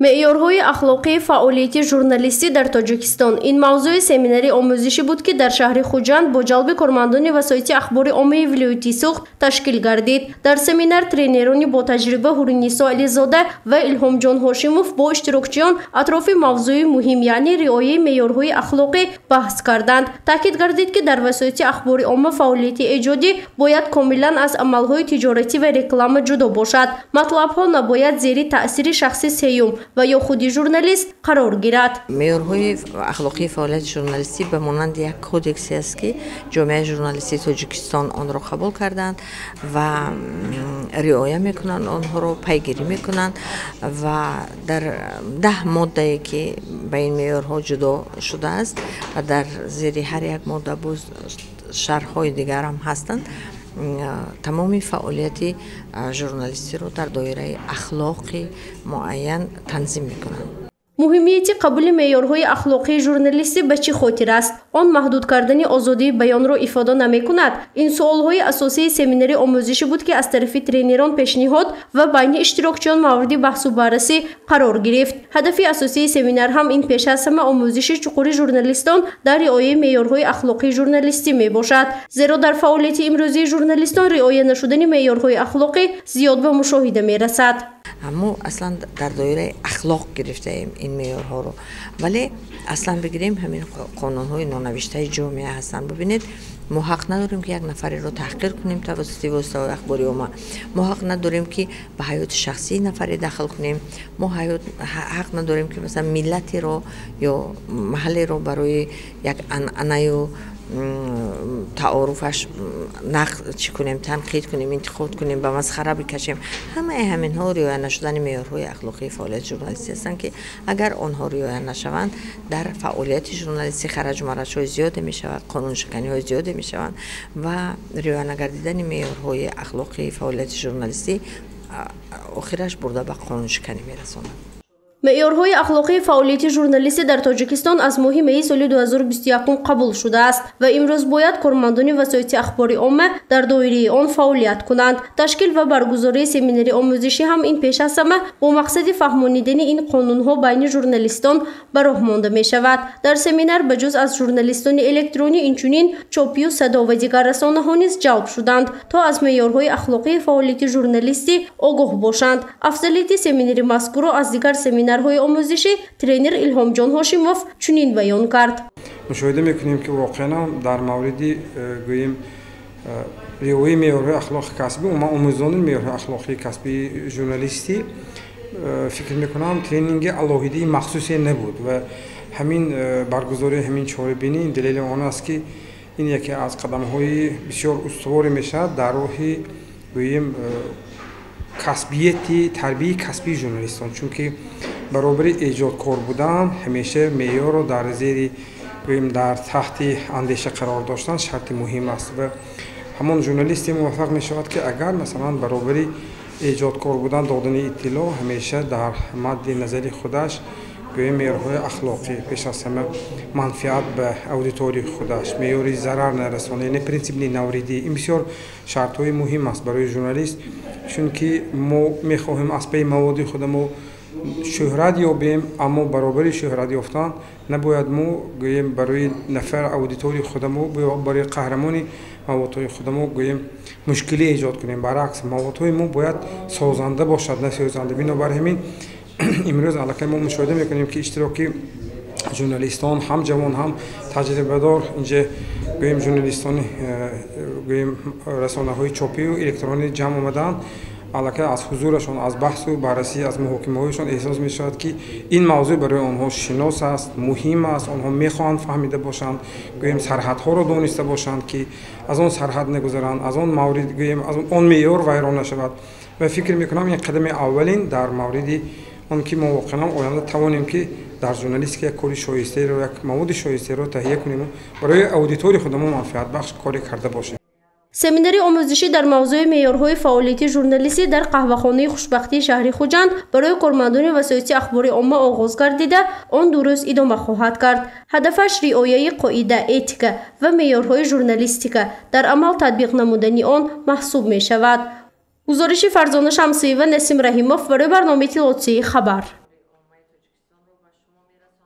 Меъёрҳои ахлоқии фаъолияти журналистӣ дар Тоҷикистон. Ин мавзӯи семинари омӯзишӣ буд, ки дар шаҳри Хуҷанд бо ҷалби кормандони васоити ахбори оммаи вилояти Суғд ташкил гардид. Дар семинар тренерони бо таҷриба Ҳуринисо Ализода ва Илҳомҷон Ҳошимов бо иштирокчиён атрофи мавзӯи муҳим, яъне риояи меъёрҳои ахлоқӣ баҳс карданд. Таъкид гардид, ки дар васоити ахбори омма фаъолияти эҷодӣ бояд комилан аз амалҳои тиҷоратӣ ва реклама ҷудо бошад. Матлабҳо набояд зери таъсири шахси сеюм ва ё худи журналист қарор гирад. Меъёрҳои ахлоқии фаъолияти журналистӣ ба монанди як кодексе аст, ки ҷомеаи журналистии Тоҷикистон онро қабул карданд ва риоя мекунанд, онҳоро пайгирӣ мекунанд ва дар 10 моддае, ки ба ин меъёрҳо ҷудо шудааст ва дар зери ҳар як модда боз шарҳҳои дигар ҳам ҳастанд, тамоми фаъолияти журналистиро дар доираи ахлоқи муайян танзим мекунанд. Муҳимияти қабули меъёрҳои ахлоқии журналистӣ ба чӣ хотир аст? Он маҳдуд кардани озодии баёнро ифода намекунад? Ин суолҳои асосии семинари омӯзишӣ буд, ки аз тарафи тренерон пешниҳод ва байни иштирокчиён мавриди баҳсу баррасӣ қарор гирифт. Ҳадафи асосии семинар ҳам ин пеш аз ҳама омӯзиши чуқури журналистон дар риояи меъёрҳои ахлоқии журналистӣ мебошад. Зеро дар фаъолияти имрӯзии журналистон риоя нашудани меъёрҳои ахлоқӣ зиёд ба мушоҳида мерасад. Мо аслан дар доираи ахлоқ гирифтаем ин меъёрҳоро, вале аслан бигирем ҳамин қонунҳои нонавиштаи ҷомеа ҳастанд. Бибинед, мо ҳақ надорем, ки як нафареро таҳқир кунем тавассути воситаҳои ахбори омма. Мо ҳақ надорем, ки ба ҳаёти шахсии нафаре дахл кунем. Мо ҳақ надорем, ки масалан миллатеро ё маҳаллеро барои як анъанаю таоруфаш нақд чӣ кунем, танқид кунем, интиқод кунем, ба масхара бикашем. Ҳамаи ҳаминҳо риоя нашудани меъёрҳои ахлоқии фаъолияти журналистӣ ҳастанд, ки агар онҳо риоя нашаванд, дар фаъолияти журналистӣ хараҷу мараҷҳои зиёде мешавад, қонуншиканиҳои зиёде мешаванд ва риоя нагардидани меъёрҳои ахлоқии фаъолияти журналистӣ охираш бурда ба қонуншиканӣ мерасонад. Меъёрҳои ахлоқии фаъолияти журналистӣ дар Тоҷикистон аз моҳи майи соли 2021 қабул шудааст ва имрӯз бояд кормандони васоити ахбори омма дар доираи он фаъолият кунанд. Ташкил ва баргузории семинари омӯзишӣ ҳам ин пеш аз ҳама бо мақсади фаҳмонидани ин қонунҳо байни журналистон ба роҳ монда мешавад. Дар семинар ба ҷуз аз журналистони электронӣ инчунин чопию садо ва дигар расонаҳо низ ҷалб шуданд, то аз меъёрҳои ахлоқии фаъолияти журналистӣ огоҳ бошанд. Афзалияти семинари мазкурро аз дигар семинарҳои омӯзишӣ тренер Илҳомҷон Ҳошимов чунин баён кард. Мушоҳида мекунем, ки воқеан дар мавриди гӯем риояи меъёрҳои ахлоқи касбӣ, умуман омӯзони меъёрҳои ахлоқии касбии журналистӣ, фикр мекунам, тренинги алоҳидаи махсусе набуд ва ҳамин баргузории ҳамин чорабинӣ далели он аст, ки ин яке аз қадамҳои бисёр устуворе мешавад дар роҳи гӯем касбияти тарбияи касбии журналистон, чунки баробари эҷодкор будан ҳамеша меъёрро дар зери гӯем дар таҳти андеша қарор доштан шарти муҳим аст ва ҳамон журналисте муваффақ мешавад, ки агар масалан баробари эҷодкор будан додани иттилоъ ҳамеша дар мадди назари худаш гӯем меъёрҳои ахлоқӣ, пеш аз ҳама манфиат ба аудиторияи худаш, меъёри зарар нарасона, яъне принсипи навридӣ. Ин бисёр шартҳои муҳим аст барои журналист, чунки мо мехоҳем аз паи маводи худамо шӯҳрат ёбем, аммо баробари шӯҳрат ёфтан набояд мо гӯем барои нафар аудиторияи худамо, барои қаҳрамони маводҳои худамо гӯем мушкилӣ эҷод кунем. Баръакс, маводҳои мо бояд созанда бошад, на созанда. Бинобар ҳамин имрӯз аллакай мо мушоҳида мекунем, ки иштироки журналистон ҳам ҷавон, ҳам таҷрибадор инҷа гӯем журналистони гӯем расонаҳои чопию электронӣ ҷамъ омадаанд. Аллакай аз ҳузурашон, аз баҳсу баррасӣ, аз муҳокимаҳояшон эҳсос мешавад, ки ин мавзӯъ барои онҳо шинос аст, муҳим аст. Онҳо мехоҳанд фаҳмида бошанд, гӯем сарҳадҳоро дониста бошанд, ки аз он сарҳад нагузаранд, аз он маврид гӯем аз он меъёр вайрон нашавад. Ва фикр мекунам, ин қадами аввалин дар мавриди он ки мо воқеан оянда тавонем, ки дар журналистика як кори шоистаеро, як маводи шоистаеро таҳия кунему барои аудиторияи худамо манфиатбахш коре карда бошем. Семинари омӯзишӣ дар мавзӯи меъёрҳои фаъолияти журналистӣ дар қаҳвахонаи хушбахтии шаҳри Хуҷанд барои кормандони васоити ахбори омма оғоз гардида, он 2 рӯз идома хоҳад кард. Ҳадафаш риояи қоида, этика ва меъёрҳои журналистика дар амал татбиқ намудани он маҳсуб мешавад. Гузориши Фарзона Шамсиева, Насим Раҳимов барои барномаи иттилоотии «Хабар».